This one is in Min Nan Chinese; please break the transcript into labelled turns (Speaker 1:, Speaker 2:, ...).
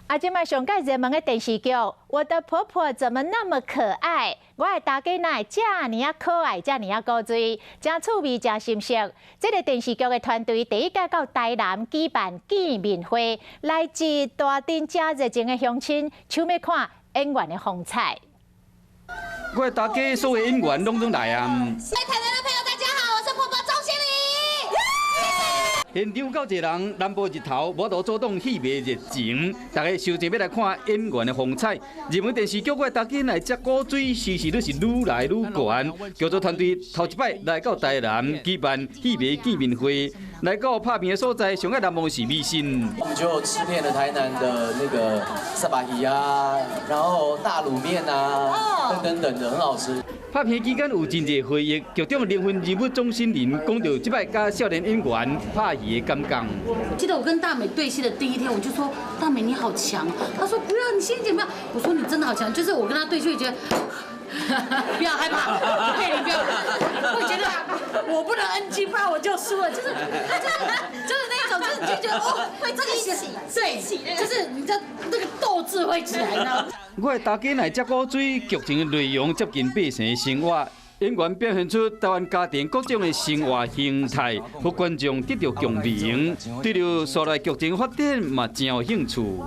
Speaker 1: 啊，這擺上蓋熱門的電視劇《我的婆婆怎麼那麼可愛》，我的大家哪會遮爾仔可愛，遮爾仔古錐，誠趣味，誠心適。這个電視劇的團隊第一屆到台南舉辦見面會，來自大鎮遮熱情的鄉親，搶欲看演員的風采。
Speaker 2: 我的大家所有演員攏總來啊！
Speaker 3: 台南的朋友，大家好，我是婆婆鍾欣凌。
Speaker 2: 現場夠濟人，南部日頭無法度阻擋戲迷熱情，大家收集欲來看演員的風采。熱門電視劇《我的大家哪會遮古錐，收視率是愈來愈懸。劇組團隊頭一擺來到台南舉辦戲迷見面會，來到拍片的所在，上蓋難忘是米線。
Speaker 4: 我們就吃遍了台南的那個沙白魚啊，然後大滷麵啊，等等等的，很好吃。
Speaker 2: 拍片期間有真濟回憶，劇中靈魂人物鍾欣凌講著這擺佮少年演員拍戲的感覺。
Speaker 5: 記得我跟大美對戲的第一天，我就說大美你好強，她說不要，你先講不要，我說你真的好強，就是我跟她對戲，覺得不要害怕，佩玲不要，會覺得我不能 NG，不然我就輸了，就是那種，就是就覺得哦，會這個起，對，就是你知道那個鬥志會起來呢。
Speaker 2: 我的大家哪會遮古錐，劇情的內容接近百姓的生活，演員表現出台灣家庭各種的生活形態，予觀眾得著共鳴，對著續來劇情發展嘛真有興趣。